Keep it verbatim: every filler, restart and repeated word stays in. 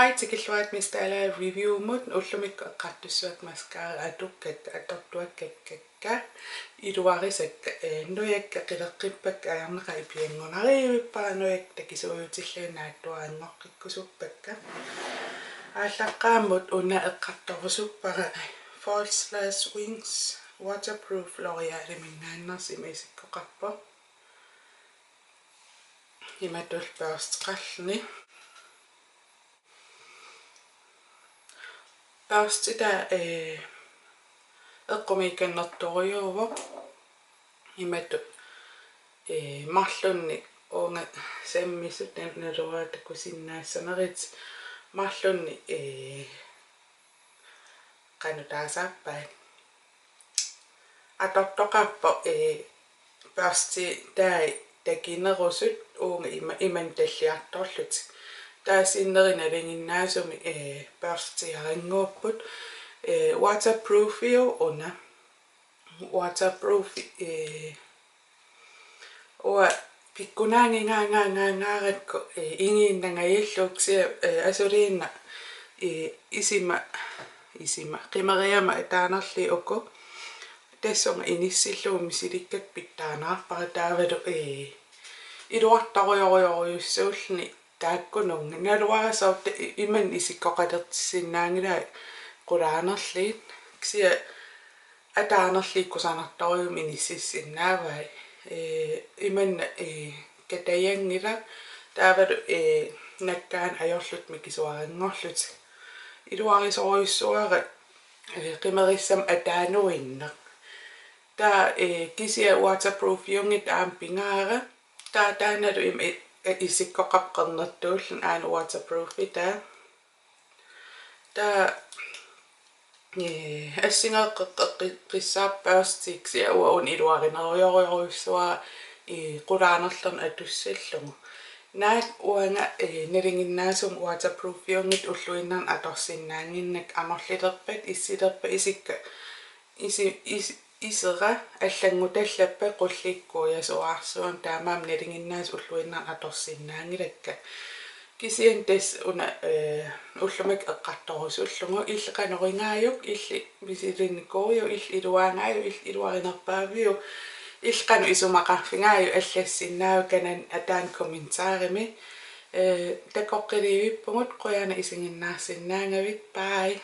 Ai, tikilluarit Miss Dalager Reviewmut. Ullumikkut eqqartussavakka mascara atukkakka, atortuakkakkakka, iluarisakka, ee, nujakka qileqqippakka, ajornaqaaq ipianngunarivippara, nujakka takisuujutillugit naatsuaranngortikkusuppakka. Aallaqqaammut una eqqartorusuppara False Lash Wings Waterproof L'Oréaliminngaanneersoq, ima isikkoqarpoq. Imatut børsteqarluni. Børsti taanna, ee, eqqumiikannertorujuuvoq. Imatut, ee, marlunnik uunga sammisut, naluara takusinnaassanerit, marlunnik, ee, qanoq taasarpaat. Atortoqarpoq, ee, børsti taanna takinerusut uunga ima-, imannak talliartorlutik. Taava sinneri nalinginnaasumik, ee, børstiarannguupput, ee, waterproofiuvoq una. Waterproof, ee, uanga pikkunaanngingaanngaanngaanngarakku, ee, igiinnangajallugit, kisianni, ee, asuliinnaq, ee, isima, isima, qimeriama ataanerlugit uku. Tassunga inissillugu misilikkakka pitsaanerarpara, taavalu, ee, iluartorujorujorujussuulluni taakkununnga. Naluara soorlu imannak isikkoqalertissinnaanngilaat qulaanerlugit. Kisianni ataanerlugit kusanartorujummik inississinnaavai. Ee, imannak, ee, katajanngilaq, taavalu, ee, nakkaanni ajorlutik mikisuaranngorlutik. Iluarisorujussuara, ee, qimerissama ataanuinnaq. Taava, ee, kisianni waterproofiunngitsoq aamma pingaartoq. Taava taannalu ima i-, ee, isikkoqarpoq qernertuulluni, aana waterproofi taanna. Taava, ee, assingeqqeqqissaarpoq børsti, kisianni uanga una iluarinerujorujorujussuara, ee, qulaanerluni atussallugu. Naak uanga, ee, nalinginnaasumik waterproofiunngitsut ulluinnarni atorsinnaannginnakku, anorlilerpat, issilerpat, isikka, isi-, is-, isera allanngutallappat qullikkuujasuarsuun, taamaammat nalinginnaasut ulluinnarni atorsinnaanngilakka. Kisianni tassa una, ee, ullumikkut eqqartorusullugu, illit qanoq igaajuk, illit misilinnikuuiuk, illit iluaangaajuk, illit iluarinerpaaviuk, illit qanoq isumaqarfigaajuk, allassinnaavit kanani ataani kommentarimi. Ee, takoqqiliivippugut, qujanaq isiginnaarsinnaagavit. Bye.